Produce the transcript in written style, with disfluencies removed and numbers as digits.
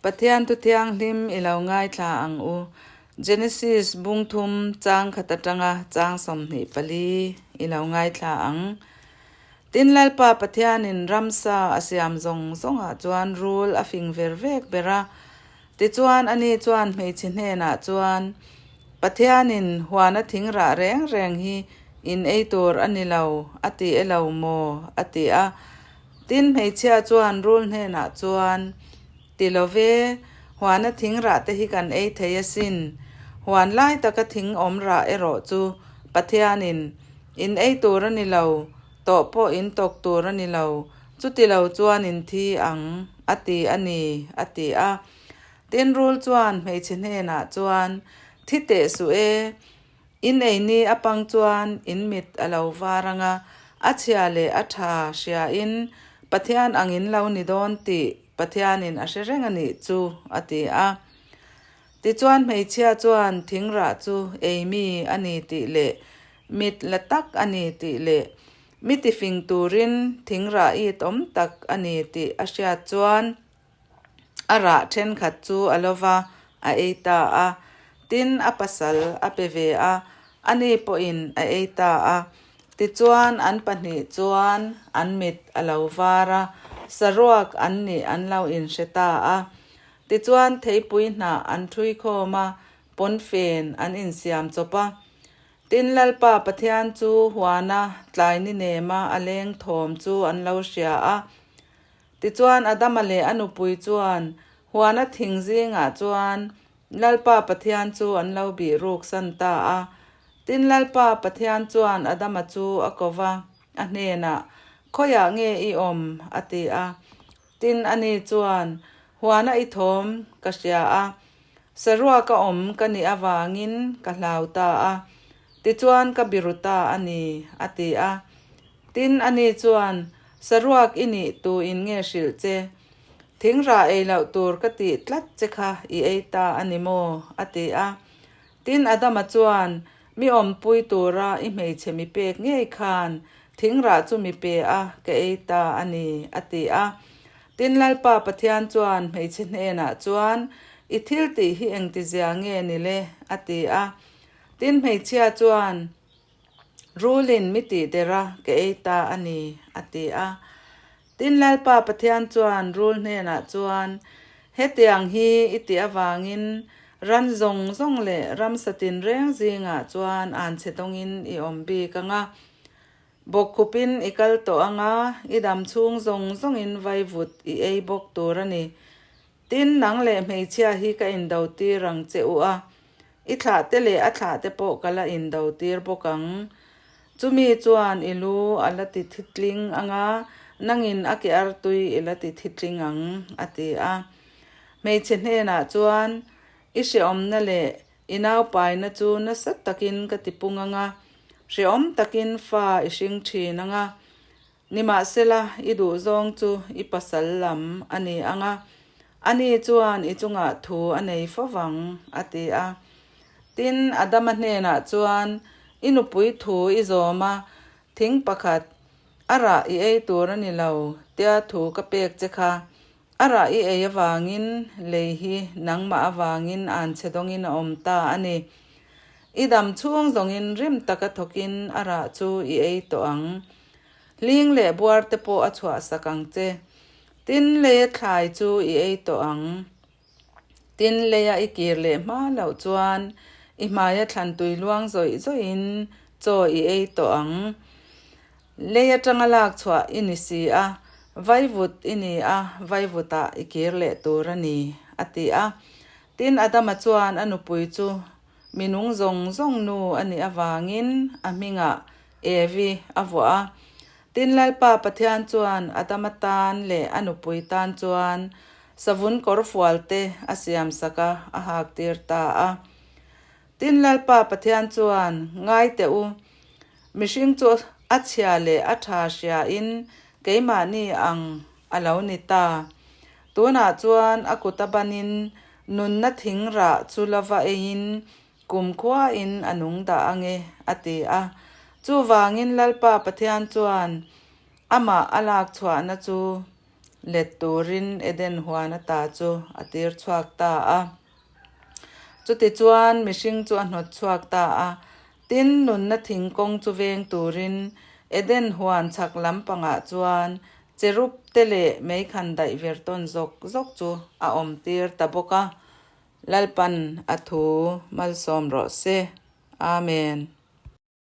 Pathian thu thianghlim i lo ngaithla ang u. Genesis bung thum chang khat atanga chang 24 i lo ngaithla ang. Tin Lalpa Pathianin ramsa a siam zawng zawngah chuan rul a fing ver vek ber a. Tichuan ani chuan hmeichhe hnenah chuan, Pathianin huana thing rah reng reng hi in ei tur a ni lo a ti e lo maw? a ti a. Tin, hmeichhia chuan rul hnenah chuan, Ti lo ve, huana thing rah te hi kan ei thei asin. Huan lai taka thing awm rah erawh chu Pathianin, In ei tur a ni lo, tawh pawh in tawk tur a ni lo, chuti lo chuan in thi ang, a ti a ni, a ti a. Tin, rul chuan hmeichhe hnenah chuan, Thi teh suh e, In ei ni a pang chuan in mit a lo var ang a, a chhia leh a tha hriain Pathian ang in lo ni dawn tih Pathianin a hre reng a nih chu, a ti a. Tichuan hmeichhia chuan thingrah chu ei mi a ni tih leh mit la tak a ni tih leh mi tifing turin thingrah it awm tak a ni tih a hriat chuan A rah thenkhat chu a lo va, a ei ta a. Tin, a pasal a pe ve a, ani pawhin a ei ta a. Tichuan, an pahnih chuan an mit a lo var a, saruak an nih an lo inhre ta a. Tichuan, theipui hnah an ṭhui khawm a, pawnfen an insiam chawp a. Tin, Lalpa Pathian chu huana tlai ni nema a leng thawm chu an lo hria a. Tichuan, Adama leh a nupui chuan huana thing zingah chuan Lalpa Pathian chu an lo bih ruk san ta a. Tin, Lalpa Pathian chuan Adama chu a ko va, a hnenah, Khawiah nge i awm? a ti a. Tin, ani chuan, Huana i thawm ka hria a, saruaka awm ka nih avangin ka hlau ta a, tichuan ka biru ta a ni, a ti a. Tin, ani chuan, Saruak i nih tu in nge hrilh che? Thingrah ei loh tur ka tih tlat che kha i ei ta a ni maw? a ti a. Tin, Adama chuan, Mi awmpui tura i hmeichhe mi pek ngei khan thingrah chu mi pe a, ka ei ta a ni, a ti a. Tin, Lalpa Pathian chuan hmeichhe hnenah chuan, I thil tih hi engtizia nge ni le? a ti a. Tin, hmeichhia chuan, Rulin mi tih der a, ka ei ta a ni, a ti a. Tin, Lalpa Pathian chuan rul hnenah chuan, Hetiang hi i tih avangin ran zawng zawng leh ramsa tinreng zingah chuan anchhe dawngin i awm bik ang a. Bawkkhupin i kal tawh ang a, i dam chhung zawng zawngin vaivut i ei bawk tur a ni. Tin, nang leh hmeichhia hi ka indo tir ang che u a, i thlahte leh a thlahte pawh ka la indo tir bawk ang. Chumi chuan i lu a la ti thitling ang a, nangin a ke artui i la ti thitling ang, a ti a. Hmeichhe hnenah chuan, I hrehawmna leh i naupaina chu nasa takin ka ti pung ang a, hrehawm takin fa i hring thin ang a, Nimahsela, i duhzawng chu i pasal lam a ni ang a, ani chuan i chungah thu a nei fo vang, a ti a. Tin, Adama hnenah chuan, I nupui thu i zawm a, thing pakhat, a rah i ei tur a ni lo, tia thu ka pek che kha, a rah i ei avangin lei hi nangmah avangin anchhe dawngin a awm ta a ni. I dam chhung zawngin rim taka thawkin a rah chu i ei tawh ang. Hling leh buar te pawh a chhuah sak ang che. Tin, leia thlai chu i ei tawh ang. Tin, leia i kir leh hma loh chuan i hmaia thlan tui luang zawih zawihin chaw i ei tawh ang. Lei atanga lak chhuah i ni si a, vaivut i ni a, vaivutah i kir leh tur a ni, a ti a. Tin, Adama chuan a nupui chu Mi nung zawng zawng nu a nih avangin a hmingah Evi a vuah a. Tin, Lalpa Pathian chuan Adama tan leh a nupui tan chuan savun kawrfual te a siam sak a, a hak tir ta a. Tin, Lalpa Pathian chuan, Ngai teh u, mihring chu a chhia leh a tha hriain keimahni ang a lo ni ta. Tunah chuan a kut a banin Nunna thing rah chu la va eiin kumkhuain a nung dah ang e, a ti a. Chuvangin Lalpa Pathian chuan amah a lak chhuahna chu let turin Eden huan ata chu a tir chhuak ta a. Chutichuan mihring chu a hnawt chhuak ta a. Tin, nunna thing kawng chu veng turin Eden huan chhak lampangah chuan cherub te leh meikhan daih ver tawn zawk zawk chu a awm tir ta bawk a. Lalpan a thu malsawm rawh se. Amen.